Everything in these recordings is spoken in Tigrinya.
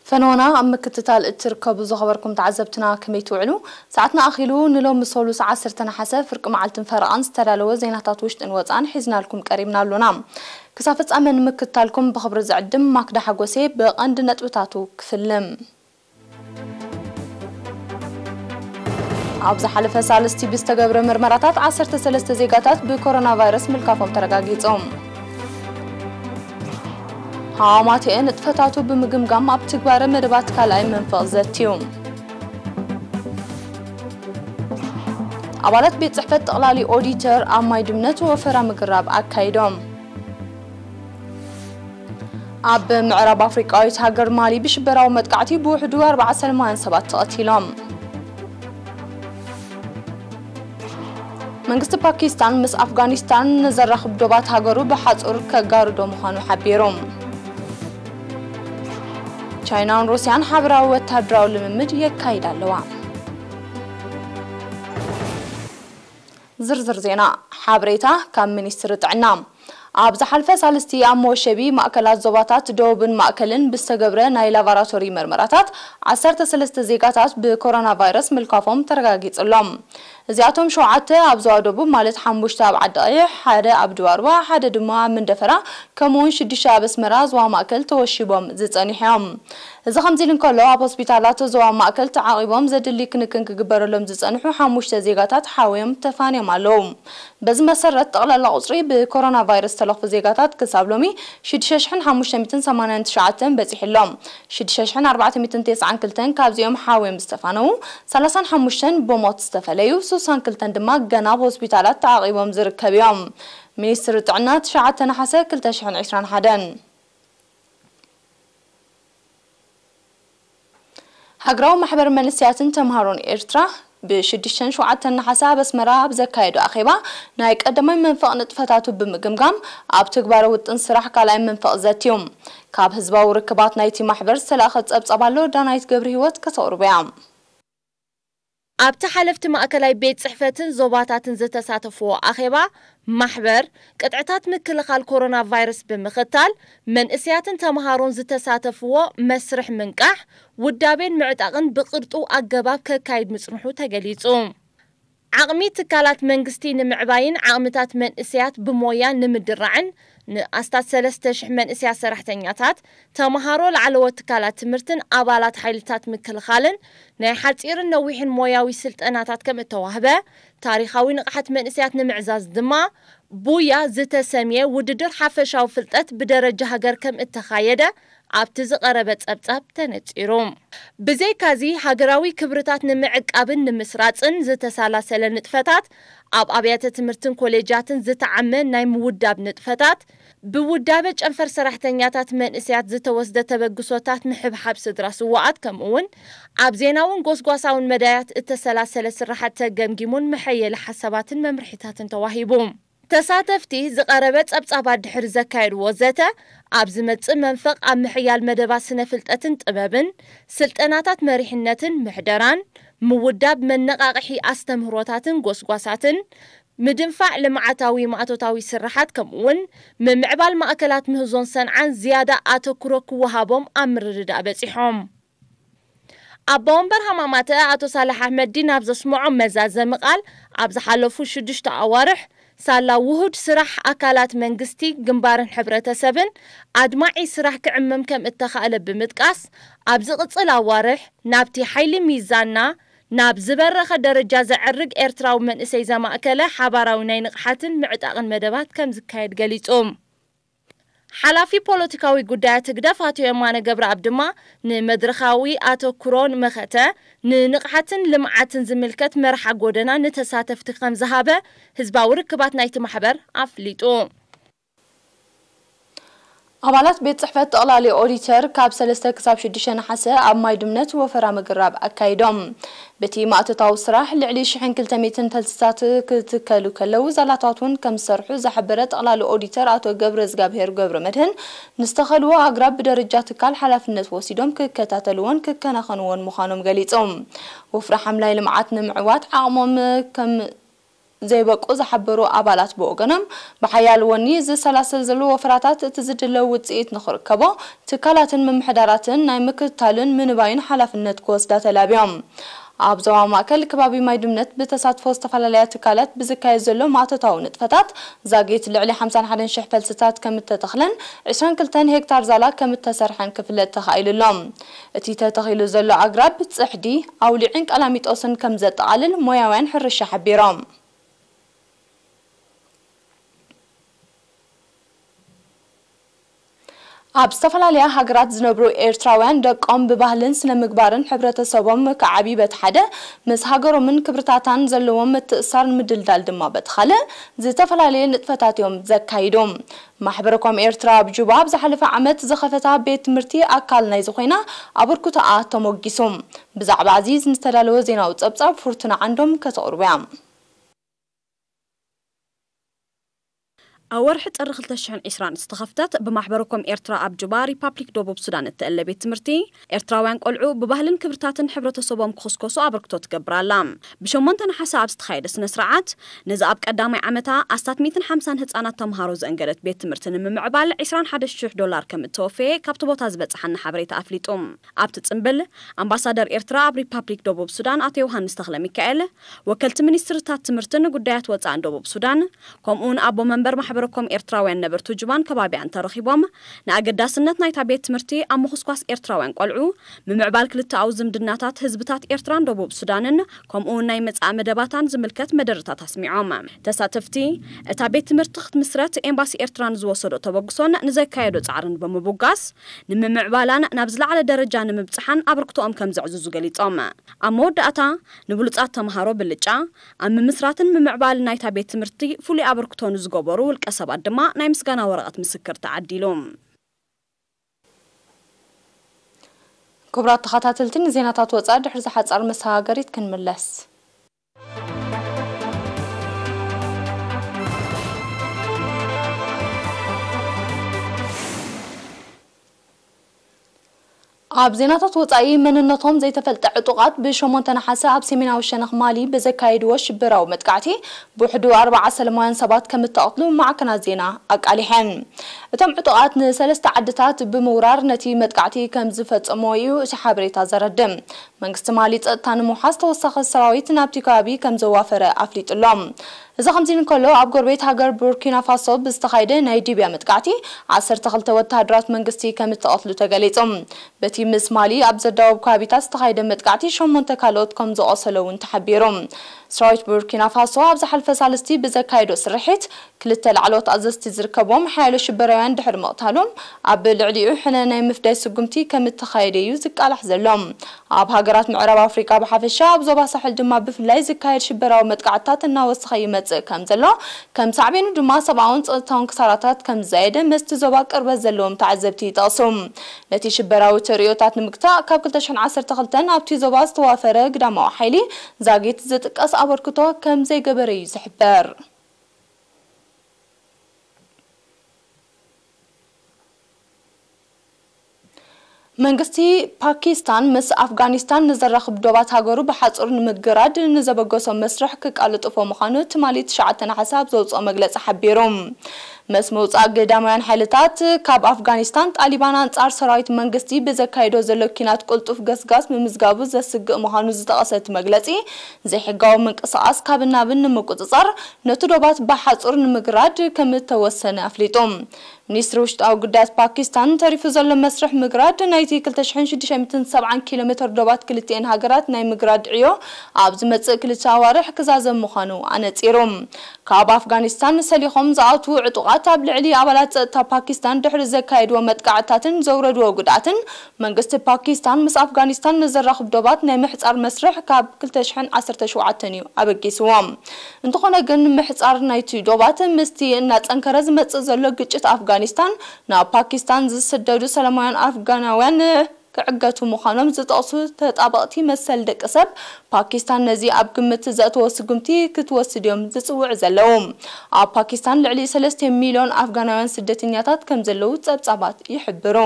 ፈነወና ኣብ ምክትታል እትርከቡ ዝኸበርኩም ተዓዘብትና ከመይ ትውዕሉ? ሰዓትና ኣኺሉ ንሎሚ ሰሉስ ዓሰርተ ነሓሰ ፍርቂ መዓልትን ፈረቓን ዝተዳለወ ዜናታት ውሽጥን ወፃን ሒዝናልኩም ቀሪብና ኣሎና። ክሳብ ፍጻመ ንምክትታልኩም ብኽብሪ ዝዕድም ማክዳ ሓጎሴ ብቐንዲ ነጥብታቱ ክፍልም። ኣብ ዝሓለፈ ሳልስቲ ብዝተገብረ ምርመራታት ዓሰርተ ሰለስተ ዜጋታት ብኮሮና ቫይረስ ምልካፎም ተረጋጊጾም። ሃዋማትኤ ንጥፈታቱ ብምግምጋም ኣብ ትግባረ መደባት ካልኣይ መንፈቕ ዘትዩ። ኣባላት ቤት ጽሕፈት ጠቕላሊ ኦዲተር ኣብ ማይ ድምነት ወፈራ ምግራብ ኣካይዶም። ኣብ ምዕራብ ኣፍሪቃዊት ሃገር ማሊ ብሽበራዊ መጥቃዕቲ ብውሕዱ ኣርባዓ ሰላማውያን ሰባት ተቐቲሎም። መንግስቲ ፓኪስታን ምስ ኣፍጋኒስታን ንዘራኽብ ዶባት ሃገሩ ብሓጹር ከጋርዶ ምዃኑ ሓቢሩ። ቻይናን ሩስያን ሓበራዊ ወታደራዊ ልምምድ የካይዳ ኣለዋ። ዝርዝር ዜና። ሓበሬታ ካብ ሚኒስትሪ ጥዕና። ኣብ ዝሓልፈ ሳልስቲ ኣብ መወሸቢ ማእከላት ዞባታት ደቡብን ማእከልን ብዝተገብረ ናይ ላቦራቶሪ መርመራታት ዓሰርተ ሰለስተ ዜጋታት ብኮሮና ቫይረስ ምልካፎም ተረጋጊጹሎም። እዚኣቶም ሸውዓተ ኣብ ዞባ ደቡብ፣ ማለት ሓሙሽተ ኣብ ዓዲ ቀይሕ፣ ሓደ ኣብ ድባርባ፣ ሓደ ድማ ኣብ መንደፈራ፣ ከምኡውን ሽዱሽተ ኣብ ኣስመራ ዞባ ማእከል ተወሺቦም ዝጸኒሑ እዮም። እዚ ከምዚ ኢሉ እንከሎ፣ ኣብ ሆስፒታላት ዞባ ማእከል ተዓቒቦም ዘድሊ ክንክን ክግበረሎም ዝጸንሑ ሓሙሽተ ዜጋታት ሓውዮም ተፋንዮም ኣለዉ። በዚ መሰረት፣ ጠቕላላ ቁጽሪ ብኮሮና ቫይረስ ዝተለኽፉ ዜጋታት ክሳብ ሎሚ ሽዱሽተ ሽሕን ሓሙሽተ ሚእትን ሰማንያን ትሽዓተን በጺሑ ኣሎ። ሽዱሽተ ሽሕን ኣርባዕተ ሚእትን ተስዓን ክልተን ካብዚኦም ሓውዮም ዝተፋነዉ፣ ሰላሳን ሓሙሽተን ብሞት ዝተፈለዩ፣ ስሳን ክልተን ድማ ገና ኣብ ሆስፒታላት ተዓቒቦም ዝርከቡ እዮም። ሚኒስትሪ ጥዕና፣ ትሽዓተ ነሓሰ ክልተ ሽሕን ዕስራን ሓደን። ሃገራዊ ማሕበር መንእሰያትን ተምሃሮን ኤርትራ ብሽዱሽተን ሸውዓተን ነሓሰ ኣብ ኣስመራ ኣብ ዘካየዶ ኣኼባ፣ ናይ ቀዳማይ መንፈቕ ንጥፈታቱ ብምግምጋም፣ ኣብ ትግባረ ውጥን ስራሕ ካልኣይ መንፈቕ ዘትዩ። ካብ ህዝባዊ ርክባት ናይቲ ማሕበር ዝተላእከ ጸብጻብ ኣሎ፣ ዳናይት ገብረ ህይወት ከተቕርቦ እያ። ኣብቲ ሓለፍቲ ማእከላይ ቤት ጽሕፈትን ዞባታትን ዝተሳተፍዎ ኣኼባ፣ ማሕበር ቅጥዕታት ምክልኻል ኮሮና ቫይረስ ብምኽታል፣ መንእሰያትን ተምሃሮን ዝተሳተፍዎ መስርሕ ምንቃሕ፣ ውዳቤን ምዕጣቕን ብቕርጡው ኣገባብ ከካይድ ምጽንሑ ተገሊጹ። ዓቕሚ ትካላት መንግስቲ ንምዕባይን ዓቕምታት መንእሰያት ብሞያ ንምድራዕን ንኣስታት ሰለስተ ሽሕ መንእሰያት ሰራሕተኛታት፣ ተምሃሮ ላዕለዎት ትካላት ትምህርትን ኣባላት ሓይልታት ምክልኻልን ናይ ሓጺርን ነዊሕን ሞያዊ ስልጠናታት ከም እተዋህበ፣ ታሪኻዊ ንቕሓት መንእሰያት ንምዕዛዝ ድማ ቡያ ዝተሰምየ ውድድር ሓፈሻዊ ፍልጠት ብደረጃ ሃገር ከም እተኻየደ ኣብቲ ዝቐረበ ጸብጻብ ተነጺሩ። ብዘይካዚ፣ ሃገራዊ ክብርታት ንምዕቃብን ንምስራጽን ዝተሰላሰለ ንጥፈታት፣ ኣብ ኣብያተ ትምህርትን ኮሌጃትን ዝተዓመ ናይ ምውዳብ ንጥፈታት፣ ብውዳበ ጨንፈር ሰራሕተኛታት መንእሰያት ዝተወስደ ተበግሶታት፣ ምሕብሓብ ስድራ ስውኣት፣ ከምኡውን ኣብ ዜናውን ጎስጓሳውን መዳያት እተሰላሰለ ስራሓት ተገምጊሙን መሐየሊ ሓሳባትን መምርሒታትን ተዋሂቡ። ተሳተፍቲ ዝቐረበ ጸብጻባት ድሕሪ ዘካየድዎ ዘተ፣ ኣብ ዝመጽእ መንፈቕ ኣብ ምሕያል መደባት ስነ ፍልጠትን ጥበብን፣ ስልጠናታት መሪሕነትን ምሕደራን፣ ምውዳብ መነቓቕሒ ኣስተምህሮታትን ጎስጓሳትን፣ ምድንፋዕ ልምዓታዊ ማእቶታዊ ስራሓት፣ ከምኡውን ምምዕባል ማእከላት ምህዞን ሰንዓን ዝያዳ ኣተኩሮ ክወሃቦም ኣብ ምርድዳእ በጺሖም። ኣቦ ወንበር ሃማማተ ኣቶ ሳልሕ ኣሕመዲን ኣብ ዘስምዖ መዛዘሚ ቃል፣ ኣብ ዝሓለፉ ሽዱሽተ ኣዋርሕ ሳላ ውሁድ ስራሕ ኣካላት መንግስቲ፣ ግንባርን ሕብረተሰብን ኣድማዒ ስራሕ ክዕመም ከም እተኻእለ ብምጥቃስ፣ ኣብ ዝቕጽል ኣዋርሕ ናብቲ ሓይሊ ሚዛንና ናብ ዝበረኸ ደረጃ ዘዕርግ ኤርትራዊ መንእሰይ ዘማእከለ ሓባራዊ ናይ ንቕሓትን ምዕጣቕን መደባት ከም ዝካየድ ገሊጹ። ሓላፊ ፖለቲካዊ ጉዳያት ህግደፍ ኣቶ የማነ ገብረኣብ ድማ፣ ንመድረኻዊ ኣተኩሮን መኸተ ንንቕሓትን ልምዓትን ዝምልከት መርሓ ጎደና ንተሳተፍቲ ከም ዝሃበ ህዝባዊ ርክባት ናይቲ ማሕበር ኣፍሊጡ። ኣባላት ቤት ጽሕፈት ጠቕላሊ ኦዲተር ካብ ሰለስተ ክሳብ ሽዱሽተ ነሓሰ ኣብ ማይ ድምነት ወፈራ ምግራብ ኣካይዶም። በቲ ማእቶታዊ ስራሕ ልዕሊ ሽሕን ክልተ ሚእትን ፈልስታት ክትከሉ ከለዉ፣ ዛላታት እውን ከም ዝሰርሑ ዝሓበረ ጠቕላሊ ኦዲተር ኣቶ ገብረ እግዚኣብሔር ገብረ መድህን፣ ንዝተኸልዎ ኣግራብ ብደረጃ ትካል ሓላፍነት ወሲዶም ክከታተልዎን ክከናኸንዎን ምዃኖም ገሊጾም። ወፍሪ ሓምላይ ልምዓት ንምዕዋት ዓቕሞም ከም ዘይበቁ ዝሓበሩ ኣባላት ብወገኖም፣ ብሓያል ወኒ ዝሰላሰል ዘሎ ወፈራታት እቲ ዝድለው ውፅኢት ንኽርከቦ ትካላትን ምምሕዳራትን ናይ ምክትታልን ምንባይን ሓላፍነት ክወስዳ ተላብዮም። ኣብ ዞባ ማእከል ከባቢ ማይ ድምነት ብተሳትፎ ዝተፈላለያ ትካላት ብዝካየድ ዘሎ ማእቶታዊ ንጥፈታት ዛጊት ልዕሊ ሓምሳን ሓደን ሽሕ ፈልስታት ከም እተተኽለን ዕስራን ክልተን ሄክታር ዛላ ከም እተሰርሐን ክፍለጥ ተኻኢሉ ኣሎ። እቲ ተተኺሉ ዘሎ ኣግራብ ጽሕዲ፣ ኣውሊዕን ቀላሚጦስን ከም ዘጠቓልል ሞያውያን ሕርሻ ሓቢሮም። ኣብ ዝተፈላለያ ሃገራት ዝነብሩ ኤርትራውያን ደቆም ብባህልን ስነ ምግባርን ሕብረተሰቦም ክዓብዩ በቲ ሓደ፣ ምስ ሃገሮምን ክብርታታን ዘለዎም ምትእስሳር ንምድልዳል ድማ በቲ ካልእ ዝተፈላለየ ንጥፈታት እዮም ዘካይዱ። ማሕበረኮም ኤርትራ ኣብ ጁባ ኣብ ዝሓለፈ ዓመት ዝኸፈታ ቤት ትምህርቲ ኣካል ናይዚ ኮይና ኣበርክቶኣ ተሞጊሱ። ብዛዕባ እዚ ዝተዳለወ ዜናዊ ጸብጻብ ፍርቱና ዓንዶም ከተቕርቡ እያ። ኣብ ወርሒ ጥሪ ክልተ ሽሕን ዕስራን ዝተኸፍተት ብማሕበረኮም ኤርትራ ኣብ ጁባ ሪፓብሊክ ደቡብ ሱዳን እትእለ ቤት ትምህርቲ ኤርትራውያን ቆልዑ ብባህልን ክብርታትን ሕብረተሰቦም ክኹስኮሱ ኣበርክቶ ትገብር ኣላ። ብሸሞንተ ነሓሰ ኣብ ዝተኻየደ ስነ ስርዓት ነዚ ኣብ ቀዳማይ ዓመታ ኣስታት ሚእትን ሓምሳን ህጻናት ተምሃሮ ዘእንገደት ቤት ትምህርቲ ንምምዕባል ዕስራን ሓደን ሽሕ ዶላር ከም እተወፈየ ካብቲ ቦታ ዝበጽሓና ሓበሬታ ኣፍሊጡ። ኣብቲ ጽምብል ኣምባሳደር ኤርትራ ኣብ ሪፓብሊክ ደቡብ ሱዳን ኣቶ ዮሃንስ ተኽለ ሚካኤል፣ ወከልቲ ሚኒስትርታት ትምህርትን ጉዳያት ወጻእን ደቡብ ሱዳን፣ ከምኡውን ኣቦ መንበር ማሕበረኮም ኤርትራውያን ነበርቲ ጁባን ከባቢኣን ተረኺቦም ንኣገዳስነት ናይታ ቤት ትምህርቲ ኣብ ምኹስኳስ ኤርትራውያን ቆልዑ፣ ምምዕባል ክልተኣዊ ዝምድናታት ህዝብታት ኤርትራን ደቡብ ሱዳንን፣ ከምኡውን ናይ መጻኢ መደባታን ዝምልከት መደረታት ኣስሚዖም። ተሳተፍቲ፣ እታ ቤት ትምህርቲ ክትምስረት ኤምባሲ ኤርትራ ንዝወሰዶ ተበግሶን ንዘካየዶ ጻዕርን ብምቡጋስ፣ ንምምዕባላን ናብ ዝለዓለ ደረጃ ንምብጽሓን ኣበርክቶኦም ከም ዘዕዝዙ ገሊጾም። ኣብ መወዳእታ፣ ንብሉጻት ተምሃሮ ብልጫ ኣብ ምምስራትን ምምዕባልን ናይታ ቤት ትምህርቲ ፍሉይ ኣበርክቶ ንዝገበሩ ውልቀ ሰባት ድማ ናይ ምስጋና ወረቐት ምስክር ተዓዲሉ። ክቡራት ተኸታተልቲ፣ ንዜናታት ወጻኢ ድሕሪ ዝሓጻር መሰጋገሪት ክንምለስ። ኣብ ዜናታት ወጻኢ፣ መንነቶም ዘይተፈልጠ ዕጡቓት ብሸሞንተ ነሓሰ ኣብ ሰሜናዊ ሸነኽ ማሊ ብዘካየድዎ ሽበራዊ መጥቃዕቲ ብውሕዱ ኣርባዓ ሰላማውያን ሰባት ከም እተቐትሉ ማዕከናት ዜና ኣቃሊሐን። እቶም ዕጡቓት ንሰለስተ ዓድታት ብምውራር ነቲ መጥቃዕቲ ከም ዝፈጸምዎ እዩ እቲ ሓበሬታ ዘረድእ። መንግስቲ ማሊ ጸጥታ ንምውሓስ ተወሳኺ ሰራዊት ናብቲ ከባቢ ከም ዘዋፈረ ኣፍሊጡ ኣሎ። እዚ ከምዚ እንከሎ፣ ኣብ ጎረቤት ሃገር ቡርኪና ፋሶ ብዝተኻየደ ናይ ዲብያ መጥቃዕቲ ዓሰርተ ክልተ ወተሃደራት መንግስቲ ከም እተቐትሉ ተገሊጹ። በቲ ምስ ማሊ ኣብ ዘዳወብ ከባቢታት ዝተኻየደ መጥቃዕቲ ሸሞንተ ካልኦት ከም ዝቖሰለ እውን ተሓቢሩ። ሰራዊት ቡርኪና ፋሶ ኣብ ዝሓለፈ ሳልስቲ ብዘካየዶ ስርሒት ክልተ ላዕለዎት ኣዘዝቲ ዝርከብዎም ሓያሎ ሽበራውያን ድሕሪ ምቕታሎም፣ ኣብ ልዕሊኡ ሕነ ናይ ምፍዳይ ስጉምቲ ከም እተኻየደ እዩ ዝቃላሕ ዘሎ። ኣብ ሃገራት ምዕራብ ኣፍሪቃ ብሓፈሻ፣ ኣብ ዞባ ሳሕል ድማ ብፍላይ ዝካየድ ሽበራዊ መጥቃዕትታት እናወሰኸ ይመጽእ ከም ዘሎ፣ ከም ሳዕቤኑ ድማ ሰብኣውን ጸጥታውን ክሳራታት ከም ዝዛየደ ምስቲ ዞባ ቅርበት ዘለዎም ተዓዘብቲ ይጠቕሱ። ነቲ ሽበራዊ ተርእዮታት ንምግታእ፣ ካብ ክልተ ሽሕን ዓሰርተ ክልተን ኣብቲ ዞባ ዝተዋፈረ ግዳማዊ ሓይሊ ዛጊት ዝጥቀስ ኣበርክቶ ከም ዘይገበረ እዩ ዝሕበር። መንግስቲ ፓኪስታን ምስ ኣፍጋኒስታን ንዘራኽብ ዶባት ሃገሩ ብሓጹር ንምግራድ ንዘበገሶ መስርሕ ክቃልጥፎ ምዃኑ ትማሊ ትሽዓተ ነሓሰ ኣብ ዘውጽኦ መግለጺ ሓቢሩ። ምስ ምውጻእ ግዳማውያን ሓይልታት ካብ ኣፍጋኒስታን፣ ጣሊባን ኣንጻር ሰራዊት መንግስቲ ብዘካይዶ ዘሎ ኪናት ቅልጡፍ ገስጋስ ምምዝጋቡ ዘስግእ ምዃኑ ዝጠቐሰ እቲ መግለጺ፣ ዘይሕጋዊ ምንቅስቓስ ካብን ናብን ንምቁጽጻር ነቲ ዶባት ብሓጹር ንምግራድ ከም እተወሰነ ኣፍሊጡ። ሚኒስትሪ ውሽጣዊ ጉዳያት ፓኪስታን፣ ተሪፉ ዘሎ መስርሕ ምግራድ ናይቲ ክልተ ሽሕን ሽዱሽተ ሚእትን ሰብዓን ኪሎ ሜትር ዶባት ክልቲኤን ሃገራት ናይ ምግራድ ዕዮ ኣብ ዝመጽእ ክልተ ኣዋርሕ ክዛዘም ምዃኑ ኣነጺሩ። ካብ ኣፍጋኒስታን ሰሊኾም ዝኣትዉ ዕጡቓት ኣብ ልዕሊ ኣባላት ጸጥታ ፓኪስታን ድሕሪ ዘካየድዎ መጥቃዕትታትን ዘውረድዎ ጉድኣትን፣ መንግስቲ ፓኪስታን ምስ ኣፍጋኒስታን ንዘራኽብ ዶባት ናይ ምሕጻር መስርሕ ካብ ክልተ ሽሕን ዓሰርተ ሸውዓተን እዩ ኣበጊስዎ። እንተኾነ ግን፣ ምሕጻር ናይቲ ዶባት ምስቲ እናጸንከረ ዝመጽእ ዘሎ ግጭት ኣፍጋኒስታን፣ ናብ ፓኪስታን ዝስደዱ ሰላማውያን ኣፍጋናውያን ክዕገቱ ምዃኖም ዝጠቕሱ ተጣበቕቲ መሰል ደቂ ሰብ፣ ፓኪስታን ነዚ ኣብ ግምት ዘእተወ ስጉምቲ ክትወስድ እዮም ዝጽውዑ ዘለዉ። ኣብ ፓኪስታን ልዕሊ ሰለስተ ሚልዮን ኣፍጋናውያን ስደተኛታት ከም ዘለዉ ጸብጻባት ይሕብሩ።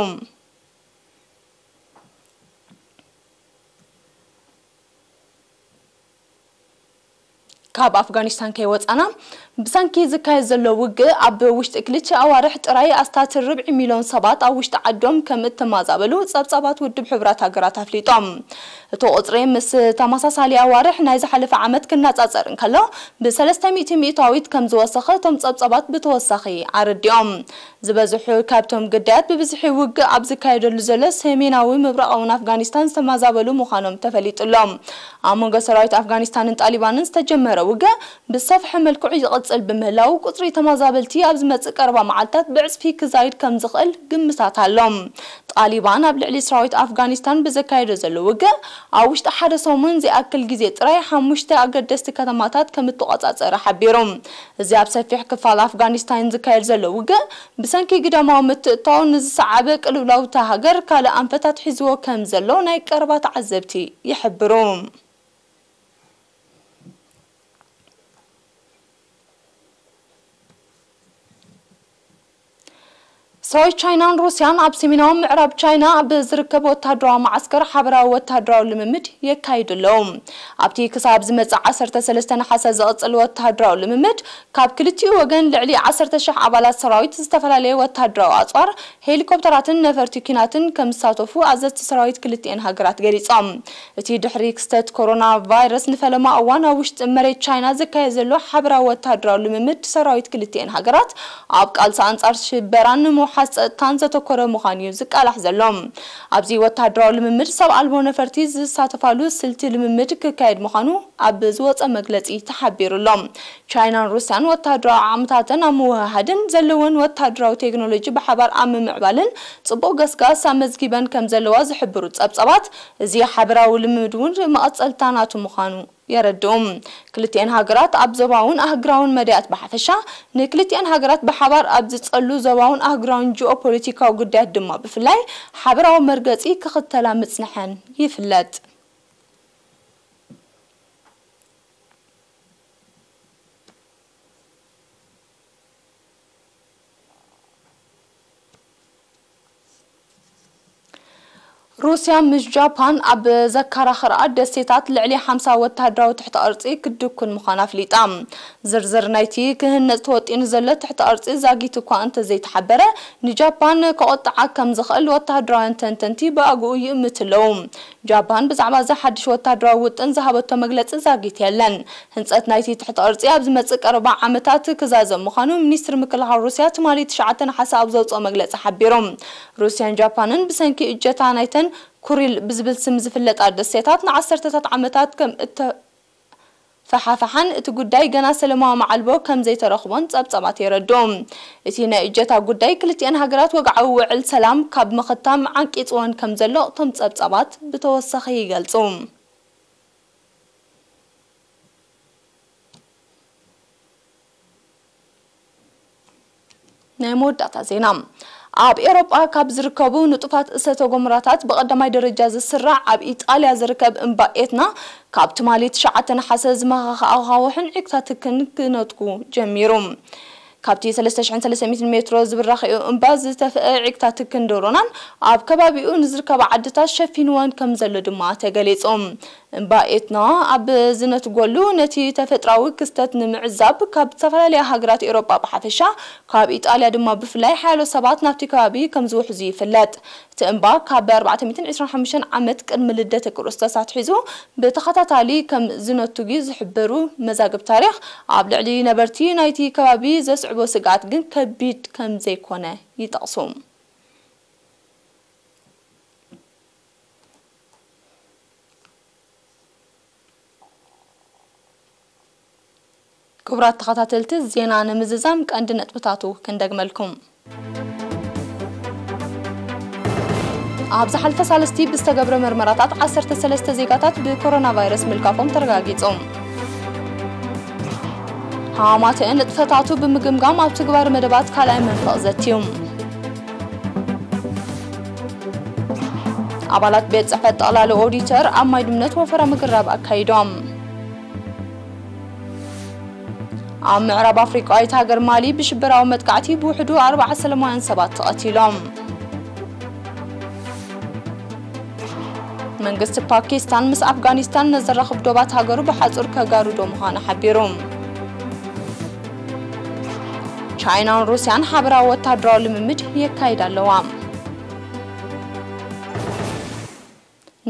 ካብ ኣፍጋኒስታን ከይወጻና፣ ብሰንኪ ዝካየድ ዘሎ ውግእ ኣብ ውሽጢ ክልተ ኣዋርሕ ጥራይ ኣስታት ርብዒ ሚልዮን ሰባት ኣብ ውሽጢ ዓዶም ከም እተማዛበሉ ጸብጻባት ውድብ ሕቡራት ሃገራት ኣፍሊጦም። እቲ ቁጽሪ ምስ ተመሳሳሊ ኣዋርሕ ናይ ዝሓለፈ ዓመት ክነጻጸር እንከሎ፣ ብ ሰለስተ ሚእቲ ሚእታዊት ከም ዝወሰኸ እቶም ጸብጻባት ብተወሳኺ ኣረዲኦም። ዝበዝሑ ካብቶም ግዳያት ብብዝሒ ውግእ ኣብ ዝካየደሉ ዘሎ ሰሜናዊ ምብራቓውን ኣፍጋኒስታን ዝተማዛበሉ ምዃኖም ተፈሊጡ ኣሎ። ኣብ መንጎ ሰራዊት ኣፍጋኒስታንን ጣሊባንን ዝተጀመረ ውግእ ብዝሰፍሐ መልክዑ ይቕጽል ብምህላው፣ ቁጽሪ ተመዛበልቲ ኣብ ዝመጽእ ቀረባ መዓልታት ብዕጽፊ ክዛይድ ከም ዝኽእል ግምታት ኣሎ። ጣሊባን ኣብ ልዕሊ ሰራዊት ኣፍጋኒስታን ብዘካየዶ ዘሎ ውግእ፣ ኣብ ውሽጢ ሓደ ሰሙን ዝኣክል ግዜ ጥራይ ሓሙሽተ ኣገደስቲ ከተማታት ከም እተቖጻጸረ ሓቢሩ። እዚ ኣብ ሰፊሕ ክፋል ኣፍጋኒስታን ዝካየድ ዘሎ ውግእ፣ ብሰንኪ ግዳማዊ ምትእትታው ንዝሰዓበ ቅልውላው እታ ሃገር ካልእ ኣንፈት ኣትሒዝዎ ከም ዘሎ ናይ ቀረባ ተዓዘብቲ ይሕብሩ። ሰራዊት ቻይናን ሩስያን ኣብ ሰሜናዊ ምዕራብ ቻይና ኣብ ዝርከብ ወተሃደራዊ መዓስከር ሓበራዊ ወተሃደራዊ ልምምድ የካይዱ ኣለዉ። ኣብቲ ክሳብ ዝመጽእ ዓሰርተ ሰለስተ ነሓሰ ዝቕጽል ወተሃደራዊ ልምምድ፣ ካብ ክልቲኡ ወገን ልዕሊ ዓሰርተ ሽሕ ኣባላት ሰራዊት ዝተፈላለየ ወተሃደራዊ ኣጽዋር፣ ሄሊኮፕተራትን ነፈርቲ ኲናትን ከም ዝሳተፉ ኣዘዝቲ ሰራዊት ክልቲኤን ሃገራት ገሊጾም። እቲ ድሕሪ ክስተት ኮሮና ቫይረስ ንፈለማ እዋን ኣብ ውሽጢ መሬት ቻይና ዝካየድ ዘሎ ሓበራዊ ወተሃደራዊ ልምምድ ሰራዊት ክልቲኤን ሃገራት ኣብ ቃልሲ ኣንጻር ሽበራን ንምውሓስ ጸጥታን ዘተኮረ ምዃኑ እዩ ዝቃላሕ ዘሎ። ኣብዚ ወተሃደራዊ ልምምድ ሰብ ኣልቦ ነፈርቲ ዝሳተፋሉ ስልቲ ልምምድ ክካየድ ምዃኑ ኣብ ዝወጸ መግለጺ ተሓቢሩ ኣሎ። ቻይናን ሩስያን ወተሃደራዊ ዓቕምታተን ኣብ ምውህሃድን ዘለወን ወተሃደራዊ ቴክኖሎጂ ብሓባር ኣብ ምምዕባልን ጽቡቕ ገስጋስ ኣመዝጊበን ከም ዘለዋ ዝሕብሩ ጸብጻባት፣ እዚ ሓበራዊ ልምምድ እውን መቐጸልታ ናቱ ምዃኑ የረድኡ። ክልቲኤን ሃገራት ኣብ ዞባውን ኣህጉራውን መዳያት ብሓፈሻ፣ ንክልቲኤን ሃገራት ብሓባር ኣብ ዝጸሉ ዞባውን ኣህጉራውን ጂኦፖለቲካዊ ጉዳያት ድማ ብፍላይ፣ ሓበራዊ መርገጺ ክኽተላ ምጽንሐን ይፍለጥ። ሩስያ ምስ ጃፓን ኣብ ዘከራኽራ ደሴታት ልዕሊ ሓምሳ ወተሃደራዊ ትሕተ ቅርጺ ክትድኩን ምዃና ኣፍሊጣ። ዝርዝር ናይቲ ክህነጽ ተወጢኑ ዘሎ ትሕተ ቅርጺ ዛጊት እኳ እንተዘይተሓበረ፣ ንጃፓን ከቖጥዓ ከም ዝኽእል ወተሃደራውያን ተንተንቲ ብኣግኡ ይእምቱ ኣለዉ። ጃፓን ብዛዕባ እዚ ሓድሽ ወተሃደራዊ ውጥን ዝሃበቶ መግለጺ ዛጊት የለን። ህንጸት ናይቲ ትሕተ ቅርጺ ኣብ ዝመጽእ ቀረባ ዓመታት ክዛዘም ምዃኑ ሚኒስትሪ ምክልኻል ሩስያ ትማሊ ትሽዓተ ነሓሰ ኣብ ዘውጽኦ መግለጺ ሓቢሩ። ሩስያን ጃፓንን ብሰንኪ እጀታ ናይተን ኩሪል ብዝብል ስም ዝፍለጣ ደሴታት ንዓሰርተታት ዓመታት ከም እተፈሓፈሓን እቲ ጉዳይ ገና ሰለማዊ መዓልቦ ከም ዘይተረኽቦን ጸብጻባት የረድኡ። እቲ ናይ እጀታ ጉዳይ ክልቲኤን ሃገራት ወግዓዊ ውዕል ሰላም ካብ ምኽታም ዓንቂጽወን ከም ዘሎ እቶም ጸብጻባት ብተወሳኺ ይገልጹ። ናይ መወዳእታ ዜና። ኣብ ኤውሮጳ ካብ ዝርከቡ ንጡፋት እሰተ ጎመራታት ብቐዳማይ ደረጃ ዝስራዕ ኣብ ኢጣልያ ዝርከብ እምባ ኤትና፣ ካብ ትማሊ ትሽዓተ ነሓሰ ዝመኻኸ ኣኻውሕን ዒግታ ትክን ክነትጉ ጀሚሩ። ካብቲ ሰለስተ ሽሕን ሰለስተ ሚእትን ሜትሮ ዝብራኽኡ እምባ ዝተፍአ ዒግታ ትክን ዶሮናን ኣብ ከባቢኡ ንዝርከባ ዓድታት ሸፊንወን ከም ዘሎ ድማ ተገሊጹ። እምባ ኤትና ኣብ ዝነትጎሉ፣ ነቲ ተፈጥራዊ ክስተት ንምዕዛብ ካብ ዝተፈላለያ ሃገራት ኤውሮጳ ብሓፈሻ፣ ካብ ኢጣልያ ድማ ብፍላይ ሓያሎ ሰባት ናብቲ ከባቢ ከም ዝውሕዙ ይፍለጥ። እቲ እምባ ካብ ኣርባዕተ ሚእትን ዕስራን ሓሙሽተን ዓመት ቅድሚ ልደተ ክርስቶስ ኣትሒዙ ብተኸታታሊ ከም ዝነቱጊ ዝሕብሩ መዛግብ ታሪኽ፣ ኣብ ልዕሊ ነበርቲ ናይቲ ከባቢ ዘስዕቦ ስግኣት ግን ከቢድ ከም ዘይኮነ ይጠቕሱ። ክቡራት ተኸታተልቲ፣ ዜና ንምዝዛም ቀንዲ ነጥብታቱ ክንደግመልኩም። ኣብ ዝሓልፈ ሳልስቲ ብዝተገብረ መርመራታት ዓሰርተ ሰለስተ ዜጋታት ብኮሮና ቫይረስ ምልካፎም ተረጋጊጹ። ሃማተ ንጥፈታቱ ብምግምጋም ኣብ ትግባር መደባት ካልኣይ መንፈቕ ዘትዩ። ኣባላት ቤት ጽሕፈት ጠቕላሊ ኦዲተር ኣብ ማይ ድምነት ወፈራ ምግራብ ኣካይዶም። ኣብ ምዕራብ ኣፍሪቃዊት ሃገር ማሊ ብሽበራዊ መጥቃዕቲ ብውሕዱ ኣርባዓ ሰላማውያን ሰባት ተቐቲሎም። መንግስቲ ፓኪስታን ምስ ኣፍጋኒስታን ንዘራኽብ ዶባት ሃገሩ ብሓጹር ከጋርዶ ምዃኑ ሓቢሩ። ቻይናን ሩስያን ሓበራዊ ወታደራዊ ልምምድ የካይዳ ኣለዋ።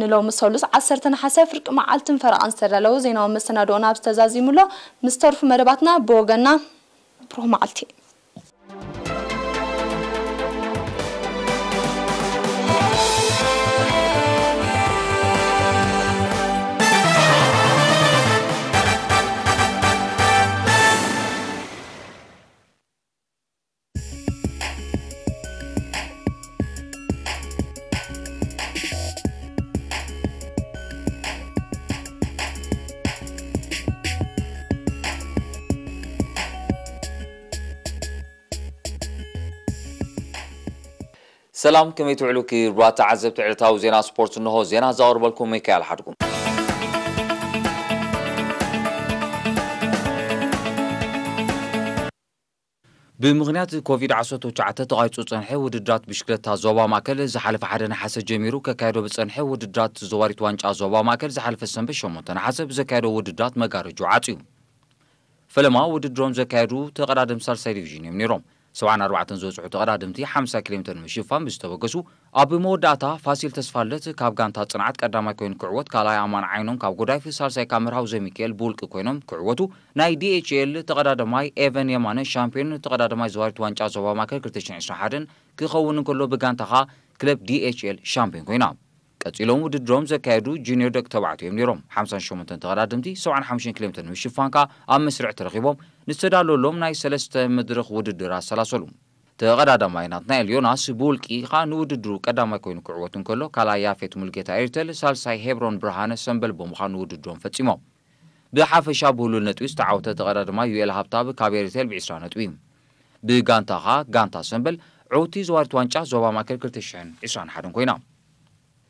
ንሎሚ ሰሉስ ዓሰርተ ነሓሰ ፍርቂ መዓልትን ፈረቓን ዝተዳለዉ ዜናዊ መሰናድኦና ኣብዚ ተዛዚሙ ኣሎ። ምስ ተርፉ መደባትና ብወገና ብሩኽ መዓልቲ። ሰላም፣ ከመይ ትውዕሉ ክቡራት ተዓዘብቲ ዕለታዊ ዜና ስፖርት? እንሆ ዜና ዘቕርበልኩም ሚካኤል ሓድጉ። ብምኽንያት ኮቪድ ዓሰርተ ትሽዓተ ተቋሪጹ ዝጸንሐ ውድድራት ብሽክለታ ዞባ ማእከል ዝሓለፈ ሓደ ነሓሰ ጀሚሩ ከካየዶ ብጸንሐ ውድድራት ዘዋሪት ዋንጫ ዞባ ማእከል ዝሓለፈ ሰንበት ሸሞንተ ነሓሰ ብዘካየዶ ውድድራት መጋረጃ ዓጽዩ። ፈለማ ውድድሮም ዘካየዱ ተቐዳደምቲ ሳልሳይ ዲቪዥን እዮም ነይሮም። ሰብዓን ኣርባዕተን ዝበጽሑ ተቐዳደምቲ ሓምሳ ኪሎ ሜትር ንምሽፋን ብዝተበገሱ፣ ኣብ መወዳእታ ፋሲል ተስፋልደት ካብ ጋንታ ጽንዓት ቀዳማይ ኮይኑ ክዕወት፣ ካልኣይ ኣማን ዓይኖም ካብ ጎዳይፍ፣ ሳልሳይ ካብ መርሃዊ ዘሚካኤል ብውልቂ ኮይኖም ክዕወቱ፣ ናይ ዲ ኤች ኤል ተቐዳደማይ ኤቨን የማነ ሻምፒዮን ተቐዳደማይ ዘዋሪት ዋንጫ ዞባ ማእከል ክልተ ሽሕን ዕስራን ሓደን ክኸውን እንከሎ፣ ብጋንታ ኸኣ ክለብ ዲ ኤች ኤል ሻምፒዮን ኮይና። ቀጺሎም ውድድሮም ዘካየዱ ጁኒዮር ደቂ ተባዕትዮ እዮም ነይሮም። ሓምሳን ሸሞንተን ተቐዳደምቲ ሰብዓን ሓሙሽተን ኪሎ ሜትር ንምሽፋን ከኣ ኣብ መስርዕ ተረኺቦም ንዝተዳለወሎም ናይ ሰለስተ መድረኽ ውድድር ኣሰላሰሉ። ተቐዳዳማይ ናትናኤል ዮናስ ብውልቂ ከኣ ንውድድሩ ቀዳማይ ኮይኑ ክዕወት እንከሎ፣ ካልኣይ ያፌት ሙልጌታ ኤሪቴል፣ ሳልሳይ ሄብሮን ብርሃነ ሰምበል ብምዃን ንውድድሮም ፈጺሞም። ብሓፈሻ ብህሉል ነጥቢ ዝተዓወተ ተቐዳዳማይ ዩኤል ሃብታብ ካብ ኤሪቴል ብዕስራ ነጥቢ። ብጋንታ ከኣ ጋንታ ሰምበል ዕውቲ ዘዋሪት ዋንጫ ዞባ ማእከል ክልተ ሽሕን ዕስራን ሓደን ኮይና።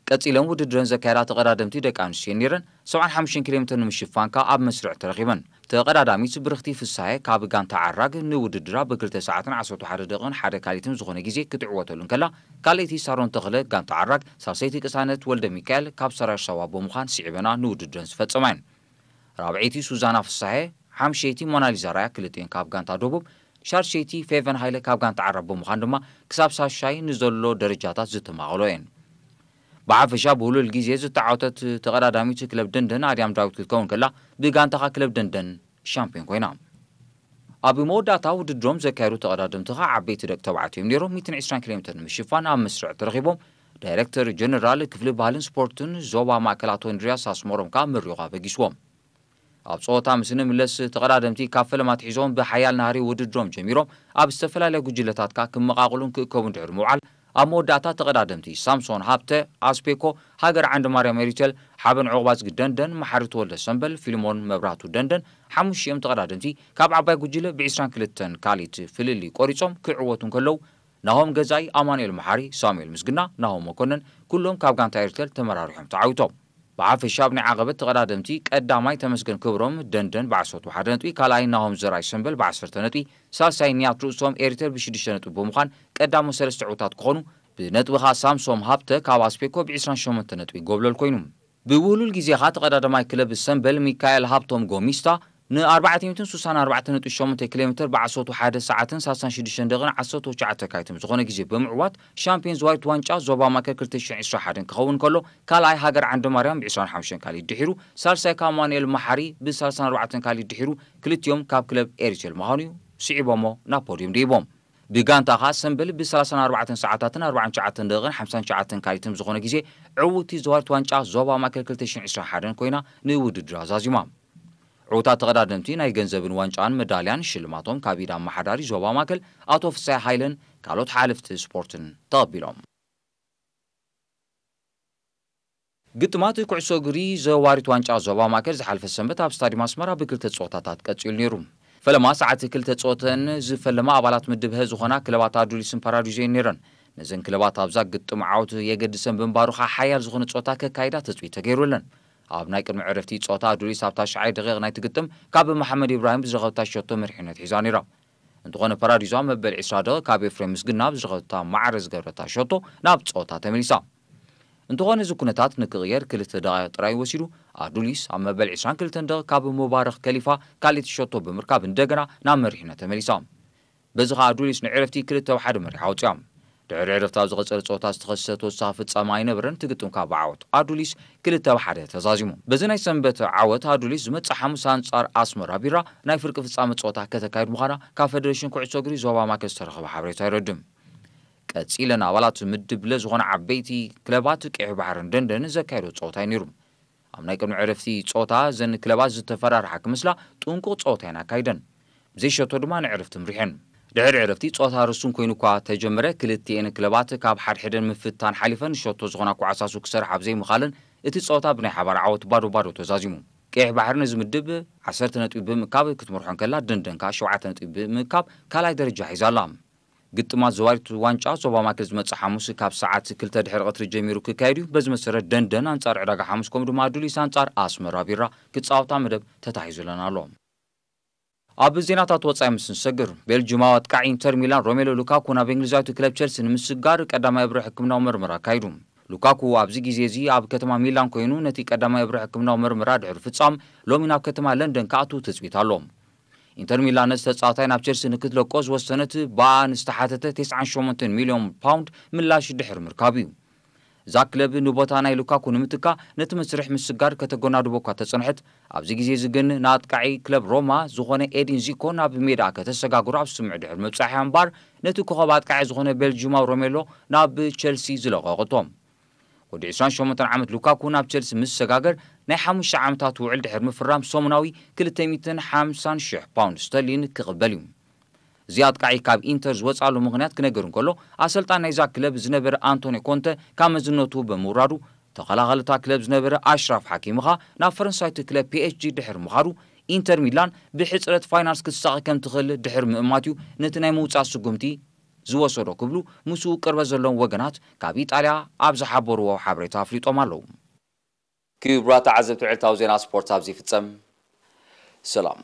ቀጺለን ውድድረን ዘካየዳ ተቐዳደምቲ ደቂ ኣንስትዮ ነይረን። ሰብዓን ሓሙሽተን ኪሎ ሜትር ንምሽፋን ከኣ ኣብ መስርዕ ተረኺበን። ተቐዳዳሚት ብርኽቲ ፍስሃየ ካብ ጋንታ ዓራግ ንውድድራ ብክልተ ሰዓትን ዓሰርተ ሓደ ደቂቕን ሓደ ካልኢትን ዝኾነ ግዜ ክትዕወተሉ እንከላ፣ ካልኣይቲ ሳሮን ተኽለ ጋንታ ዓራግ፣ ሳልሰይቲ ቅሳነት ወልደ ሚካኤል ካብ ሰራየር ሳዋ ብምዃን ስዒበና ንውድድረን ዝፈጸማ እየን። ራብዐይቲ ሱዛና ፍስሃየ፣ ሓምሸይቲ ሞናሊዛ ራያ፣ ክልቲኤን ካብ ጋንታ ደቡብ፣ ሻድሸይቲ ፌቨን ሃይለ ካብ ጋንታ ዓራግ ብምዃን ድማ ክሳብ ሳሻይ ንዘሎ ደረጃታት ዝተማቐሎ እየን። ብሓፈሻ ብህሉል ግዜ ዝተዓወተት ተቐዳዳሚት ክለብ ደንደን ኣድያም ዳዊት ክትከውን ከላ፣ ብጋንታኻ ክለብ ደንደን ሻምፒዮን ኮይና። ኣብ መወዳእታ ውድድሮም ዘካየዱ ተቐዳደምቲ ኸኣ ዓበይቲ ደቂ ተባዕትዮ እዮም ነይሮም። ሚእትን ዕስራን ኪሎ ሜትር ንምሽፋን ኣብ መስርዕ ተረኺቦም። ዳይሬክተር ጀነራል ክፍሊ ባህልን ስፖርትን ዞባ ማእከል ኣቶ እንድርያስ ኣስመሮም ከኣ መሪቑ ኣበጊስዎም። ኣብ ጸወታ ምስ ንምለስ፣ ተቐዳደምቲ ካብ ፈለማ ኣትሒዞም ብሓያል ናህሪ ውድድሮም ጀሚሮም፣ ኣብ ዝተፈላለያ ጉጅለታት ከኣ ክመቓቕሉን ክእከቡን ድሕሪ ምውዓል፣ ኣብ መወዳእታ ተቐዳደምቲ ሳምሶን ሃብተ፣ ኣስፔኮ፣ ሃገር ዓንዲ ማርያም ኤሪቴል፣ ሓበን ዑቕባዝጊ ደንደን፣ መሓሪ ተወልደ ሰምበል፣ ፊልሞን መብራህቱ ደንደን፣ ሓሙሽቲኦም ተቐዳደምቲ ካብ ዓባይ ጉጅለ ብዕስራን ክልተን ካልኢት ፍልልይ ቆሪጾም ክዕወቱ እንከለዉ፣ ናሆም ገዛኢ፣ ኣማኑኤል መሓሪ፣ ሳሙኤል ምስግና፣ ናሆም መኮነን፣ ኩሎም ካብ ጋንታ ኤሪቴል ተመራሪሖም ተዓዊቶም። ብሓፈሻ ኣብ ናይ ዓቐበት ተቐዳደምቲ ቀዳማይ ተመስገን ክብሮም ደንደን ብዓሰርተ ሓደ ነጥቢ፣ ካልኣይ ናሆም ዘርኣይ ሰምበል ብዓሰርተ ነጥቢ፣ ሳልሳይ ንያት ርእሶም ኤሪቴል ብሽዱሽተ ነጥቢ ብምዃን ቀዳሞት ሰለስተ ዕዉታት ክኾኑ፣ ብነጥቢ ኸኣ ሳምሶም ሃብተ ካብ ኣስፔኮ ብዕስራን ሸሞንተ ነጥቢ ጎብለል ኮይኑ። ብውህሉል ግዜ ኸኣ ተቐዳዳማይ ክለብ ሰምበል ሚካኤል ሃብቶም ጎሚስታ ንኣርባዕተ ሚእትን ስሳን ኣርባዕተን ነጥቢ ሸሞንተ ኪሎ ሜትር ብዓሰርተ ሓደ ሰዓትን ሰላሳን ሽዱሽተን ደቂቕን ዓሰርተ ትሽዓተ ካልኢትን ዝኾነ ግዜ ብምዕዋት ሻምፒዮን ዘዋሪት ዋንጫ ዞባ ማእከል ክልተ ሽሕን ዕስራን ሓደን ክኸውን ከሎ፣ ካልኣይ ሃገር ዓንደ ማርያም ብዕስራን ሓሙሽተን ካልኢት ድሒሩ፣ ሳልሳይ ከኣ ኣማኑኤል መሓሪ ብሰላሳን ኣርባዕተን ካልኢት ድሒሩ፣ ክልቲኦም ካብ ክለብ ኤሪቴል ምዃኑ እዩ ስዒቦሞ ናብ ፖድዮም ደይቦም። ብጋንታ ኸኣ ሰምበል ብሰላሳን ኣርባዕተን ሰዓታትን ኣርባዓን ትሽዓተን ደቂቕን ሓምሳን ትሽዓተን ካልኢትን ዝኾነ ግዜ ዕውቲ ዘዋሪት ዋንጫ ዞባ ማእከል ክልተ ሽሕን ዕስራን ሓደን ኮይና ንውድድር ኣዛዚማ። ዕዉታት ተቐዳደምቲ ናይ ገንዘብን ዋንጫን መዳልያን ሽልማቶም ካብ ኢድ ኣመሓዳሪ ዞባ ማእከል ኣቶ ፍሳይ ሃይለን ካልኦት ሓለፍቲ ስፖርትን ተቐቢሎም። ግጥማት ኩዕሶ እግሪ ዘዋሪት ዋንጫ ዞባ ማእከል ዝሓለፈ ሰንበት ኣብ ስታዲየም ኣስመራ ብክልተ ጸወታታት ቀጺሉ ነይሩ። ፈለማ ሰዓት ክልተ ጸወተን ዝፈለማ ኣባላት ምድብ ሀ ዝኾና ክለባት ኣዱሊስን ፓራዲዞን ነይረን። ነዘን ክለባት ኣብዛ ግጥም ዓወት የገድሰን ብምንባሩ ኸኣ ሓያል ዝኾነ ጸወታ ከካይዳ ትጽቢት ተገይሩለን። ኣብ ናይ ቅድሚ ዕረፍቲ ጸወታ ኣዱሊስ ኣብ ታሽዓይ ደቂቕ ናይቲ ግጥም ካብ መሓመድ ኢብራሂም ብዝረኸበታ ሸቶ መሪሕነት ሒዛ ነይራ። እንተኾነ ፓራዲዞ ኣብ መበል ዕስራ ደቂቕ ካብ ኤፍሬም ምስግና ብዝረኸበታ ማዕረ ዝገበረታ ሸቶ ናብ ጸወታ ተመሊሳ። እንተኾነ እዚ ኩነታት ንክቕየር ክልተ ደቓይቕ ጥራይ ወሲዱ። ኣዱሊስ ኣብ መበል ዕስራን ክልተን ደቒቕ ካብ ሙባረኽ ከሊፋ ካልኣይቲ ሸቶ ብምርካብ እንደገና ናብ መሪሕነት ተመሊሳ። በዚ ኸኣ ኣዱሊስ ንዕረፍቲ ክልተ ብ ሓደ መሪሓ ኣውጺኣ። ድሕሪ ዕረፍቲ ኣብ ዝቐጸለ ጸወታ ዝተኸሰተ ተወሳኺ ፍጻመ ኣይነበረን፣ እቲ ግጥም ከኣ ብዓወት ኣዱሊስ ክልተ ብ ሓደ ተዛዚሙ። በዚ ናይ ሰንበት ዓወት ኣዱሊስ ዝመጽእ ሓሙስ ኣንጻር ኣስመራ ቢራ ናይ ፍርቂ ፍጻመ ጸወታ ከተካይድ ምዃና ካብ ፈደሬሽን ኩዕሶ እግሪ ዞባ ማእከል ዝተረኸበ ሓበሬታ የረድእ። ቀጺለን ኣባላት ምድብ ለ ዝኾና ዓበይቲ ክለባት ቀይሕ ባሕርን ደንደን ዘካየዶ ጸወታ እዩ ነይሩ። ኣብ ናይ ቅድሚ ዕረፍቲ ጸወታ እዘን ክለባት ዝተፈራርሓ ክመስላ ጥንቁቕ ጸወታ እየን ኣካይደን። ብዘይ ሸቶ ድማ ንዕረፍቲ ምሪሐን። ድሕሪ ዕረፍቲ ጸወታ ርሱን ኮይኑ እኳ ተጀመረ፣ ክልቲኤን ክለባት ካብ ሓድሕደን ምፍታን ሓሊፈን ሸቶ ዝኾና ኳዕሳሱ ክሰርሓ ብዘይምኻለን እቲ ጸወታ ብናይ ሓባር ዓወት ባዶ ባዶ ተዛዚሙ። ቀይሕ ባሕሪ ነዚ ምድብ ዓሰርተ ነጥቢ ብምእካብ ክትመርሖ እንከላ፣ ደንደን ከኣ ሸውዓተ ነጥቢ ብምእካብ ካልኣይ ደረጃ ሒዛ ኣላ። ግጥማት ዘዋሪት ዋንጫ ዞባ ማእከል ዝመጽእ ሓሙስ ካብ ሰዓት ክልተ ድሕሪ ቀትሪ ጀሚሩ ክካየድ እዩ። በዚ መሰረት ደንደን ኣንጻር ዕዳጋ ሓሙስ ከምኡ ድማ ኣዱሊስ ኣንጻር ኣስመራ ቢራ ክጻወታ መደብ ተታሒዙለን ኣሎ። ኣብ ዜናታት ወጻኢ ምስ ንሰግር፣ ቤልጅማዊ ኣጥቃዒ ኢንተር ሚላን ሮሜሎ ሉካኩ ናብ እንግሊዛዊት ክለብ ቸልሲ ንምስጋር ቀዳማይ እብሪ ሕክምናዊ መርመራ ኣካይዱ። ሉካኩ ኣብዚ ግዜ እዚ ኣብ ከተማ ሚላን ኮይኑ ነቲ ቀዳማይ እብሪ ሕክምናዊ መርመራ ድሕሪ ፍጻም ሎሚ ናብ ከተማ ለንደን ክኣቱ ትጽቢት ኣሎ። ኢንተር ሚላን ነዚ ተጻዋታይ ናብ ቸልሲ ንክትለቆ ዝወሰነት ብኣ ንዝተሓተተ ተስዓን ሸሞንተን ሚልዮን ፓውንድ ምላሽ ድሕሪ ምርካቡ እዩ። እዛ ክለብ ንቦታ ናይ ሉካኩ ንምትካ ነቲ መስርሕ ምስጋር ከተጎናድቦ እኳ ተጸንሐት፣ ኣብዚ ግዜ እዚ ግን ንኣጥቃዒ ክለብ ሮማ ዝኾነ ኤዲን ዚኮ ናብ ሜዳ ከተሰጋግሮ ኣብ ስምምዕ ድሕሪ ምብጻሕ እያ እምበኣር ነቲ ኮኸብ ኣጥቃዒ ዝኾነ ቤልጂማዊ ሮሜሎ ናብ ቸልሲ ዝለቐቐቶ። ወዲ ዕስራን ሸሞንተን ዓመት ሉካኩ ናብ ቸልሲ ምስ ሰጋገር ናይ ሓሙሽተ ዓመታት ውዕል ድሕሪ ምፍራም ሰሙናዊ ክልተ ሚእትን ሓምሳን ሽሕ ፓውንድ ስተርሊን ክቕበል እዩ። እዚ ኣጥቃዒ ካብ ኢንተር ዝወጻሉ ምኽንያት ክነገር እንከሎ፣ ኣሰልጣን ናይዛ ክለብ ዝነበረ ኣንቶኒ ኮንተ ካብ መዝነቱ ብምውራዱ፣ ተኸላኸልታ ክለብ ዝነበረ ኣሽራፍ ሓኪሚ ኸኣ ናብ ፈረንሳይቲ ክለብ ፒ ኤስ ጂ ድሕሪ ምኻዱ፣ ኢንተር ሚላን ብሕጽረት ፋይናንስ ክትሳቐ ከም ትኽእል ድሕሪ ምእማት እዩ ነቲ ናይ ምውጻእ ስጉምቲ ዝወሰዶ ክብሉ ምስኡ ቅርበት ዘለዎም ወገናት ካብ ኢጣልያ ኣብ ዝሓበርዎ ሓበሬታ ኣፍሊጦም ኣለዉ። ክቡራት ተዓዘብቲ፣ ዕለታዊ ዜና ስፖርት ኣብዚ ይፍጸም። ሰላም።